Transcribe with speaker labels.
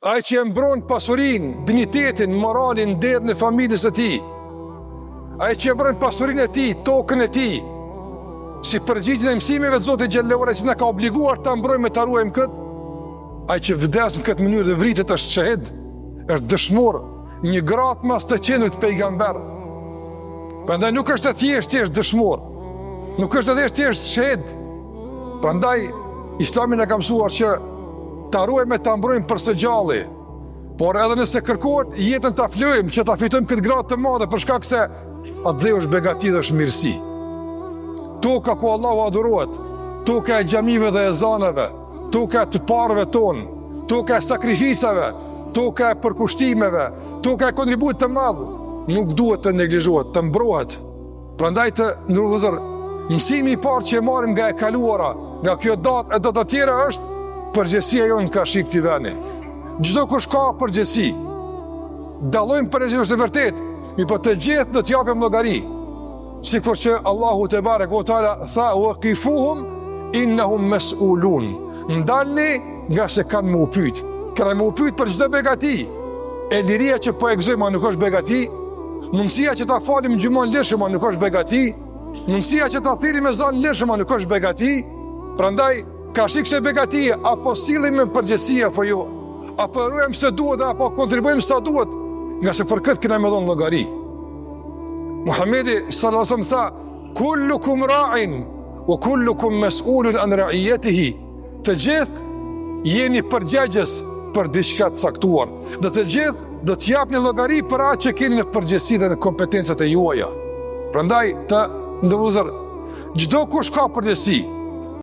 Speaker 1: Ai që e mbron pasurinë, dinjitetin, moralin, nderin e familjes së tij. Ai që e mbron pasurinë e tij, tokën e tij, si përgjigje ndaj mësimeve të Zotit xhelle ue ala që na ka obliguar ta mbrojmë e ta ruajmë këtë, ai që vdes në këtë mënyrë dhe vritet është shehid, është dëshmor, një gradë mas të qenurit pejgamber. Prandaj nuk është e thjeshtë të jesh dëshmor. Nuk është e thjeshtë të jesh shehid. Prandaj Islami na ka mësuar që ta ruajmë e ta mbrojmë për së gjalli. Por edhe nëse kërkohet jetën ta flijojmë që ta fitojmë këtë gradë të madhe për shkak se atdheu është begati dhe është mirësi. Toka ku Allahu adhurohet, toka e xhamive dhe ezaneve, toka e të parëve tonë, toka e sakrificave, toka e përkushtimeve, toka e kontributit të madh, nuk duhet të neglizhohet, të mbrohet. Prandaj të nderuar vëllezër, mësimi i parë që e marrim nga e kaluara, nga kjo datë e data tjera është përgjegjësia jonë karshi këtij veni. Çdokush ka përgjegjësi. Dallojmë përgjegjësi është e vërtetë, mirëpo të gjithë do të japim llogari. Sikur që Allahu tebareke ve teala tha wa qifuhum innahum mas'ulun. Ndalni ngase kanë me u pyet. Kanë me u pyet për çdo begati. E liria që po e gëzojmë nuk është begati, Mundësia që ta falim xhumanë lirshëm a nuk është begati, mundësia që ta thirrim ezanin lirshëm a nuk është begati, prandaj karshi kësaj begatie, a po sillemi me përgjegjësi apo jo, a po e ruajmë sa duhet dhe a po kontribuojmë sa duhet, ngase për këtë kena me dhonë llogari. Muhammedi sallallahu alaihi wasallam tha, kullukum ra'in, wa kullukum mes'ulun an ra'ijetihi, Të gjithë jeni përgjegjës për diçka të caktuar dhe të gjithë do të japni llogari për atë që keni në përgjegjësi dhe në kompetencat e juaja. Prandaj të nderuar vëllezër, çdokush ka përgjegjësi.